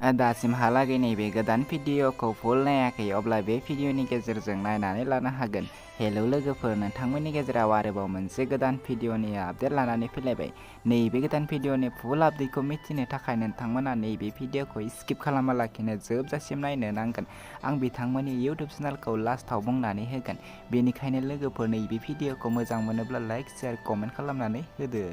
दासिमहालागै नैबे गोदान भिडिअखौ फुल नायाखै अब्ला बे भिडिअनि गेजेरजों नायनानै लानो हागोन। हेलौ लोगोफोर, नोंथांमोननि गेजेराव आरोबाव मोनसे गोदान भिडिअनि आपडेट लानानै फैलायबाय। नैबे गोदान भिडिअनि फुल आपडेटखौ मिथिनो थाखाय नोंथांमोना नैबे भिडिअखौ स्किप खालामालाखिनो जोबजासिम नायनो नांगोन। आं बिथांमोननि इउटुब चेनेलखौ लास्टआव बुंनानै होगोन। बेनिखायनो लोगोफोर, नैबे भिडिअखौ मोजां मोनोब्ला लाइक, शेयार, कमेन्ट खालामनानै होदो।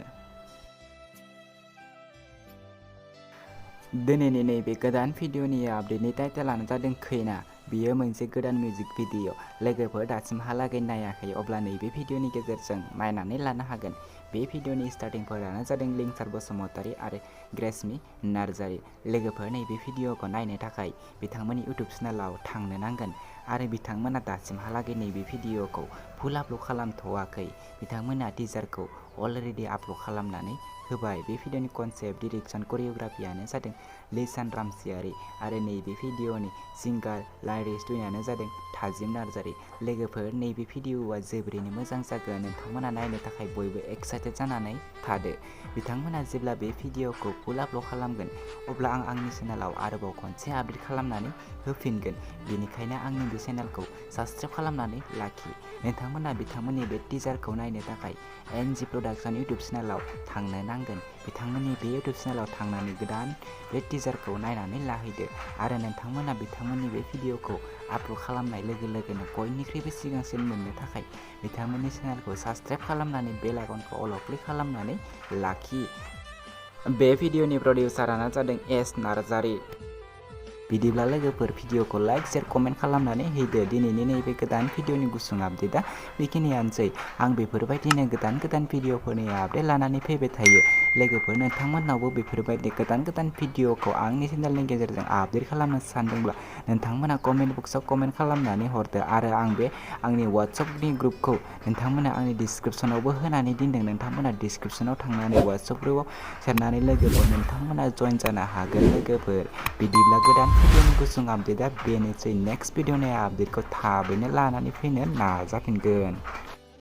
दिनैनि नैबे गोदान भिडिअनि आपडेटनि टाइटेलानो जादों खैना। बेयो मोनसे गोदान मिउजिक भिडिअ। लोगोफोर, दासिमहालागै नायाखै अब्ला नैबे भिडिअनि गेजेरजों नायनानै लानो हागोन। बे भिडिअनि स्टार्टिंफोरानो जादों लिंसार बसुमतारी आरो ग्रेसमि नार्जारी। लोगोफोर, नैबे भिडिअखौ नायनो थाखाय बिथांमोननि इउटुब चेनेलाव थांनो नांगोन आरो बिथांमोना दासिमहालागै नैबे भिडिअखौ फुल आपल'ड खालामथ'वाखै। बिथांमोना टिजारखौ अलरेडि आपल'ड खालामनानै होबाय। बे भिडिअनि कनसेप्ट, डिरेक्सन, करिय'ग्राफियानो जादों लिसान रामसियारि आरो नैबे भिडिअनि सिंगार लाइरिक्स ट्युनानो जादों थाजिम नार्जारी। लोगोफोर, नैबे भिडिअआ जोबोरैनो मोजां जागोन। नोंथांमोना नायनो थाखाय बयबो एक्साइटेड जानानै थादो। बिथांमोना जेब्ला बे भिडिअखौ फुल आपल'ड खालामगोन अब्ला आं आंनि चेनेलाव आरोबाव खनसे आपडेट खालामनानै होफिनगोन। बेनिखायनो आंनि बे चेनेलखौ साबस्क्राइब खालामनानै लाखि। नोंथांमोना बिथांमोननि बे टिजारखौ नायनो थाखाय एनजि प्रडाक्शन इउटुब चेनेलाव थांनो नांगोन। बिथांमोननि बे इउटुब चेनेलाव थांनानै गोदान बे टिजारखौ नायनानै लाहैदो आरो नोंथांमोना बिथांमोननि बे भिडिअखौ आपल'ड खालामनाय लोगो लोगोनो बयनिख्रुइबो सिगांसिन मोननो थाखाय बिथांमोननि चेनेलखौ साबस्क्राइब खालामनानै बेल आइकनखौ अल क्लिक खालामनानै लाखि। बे भिडिअनि प्रडिउसारानो जादों एस नार्जारी। बिदिब्ला लोगोफोर, भिडिअखौ लाइक, शेयार, कमेन्ट खालामनानै होदो। दिनैनि नैबे गोदान भिडिअनि गुसुं आपडेटआ बेखिनियानोसै। आं बेफोरबायदिनो गोदान गोदान भिडिअफोरनि आपडेट लानानै फैबाय थायो। लोगोफोर, नोंथांमोननावबो बेफोरबायदि गोदान गोदान भिडिअखौ आंनि चेनेलनि गेजेरजों आपडेट खालामनो सानदोंब्ला नोंथांमोना कमेन्ट बक्सआव कमेन्ट खालामनानै हरदो आरो आंनि वाट्सएपनि ग्रुपखौ नोंथांमोना आंनि डिसक्रिपसनावबो होनानै दोनदों। नोंथांमोना डिसक्रिपसनाव थांनानै वाट्सएप ग्रुपआव सेरनानै लोगोफोर नोंथांमोना जइन जानो हागोन। लोगोफोर, बिदिब्ला गोदान भिडिअनि गुसुं आपडेटआ बेनोसै। नेक्स्ट भिडिअनि आपडेटखौ थाबैनो लानानै फैनो नाजाफिनगोन।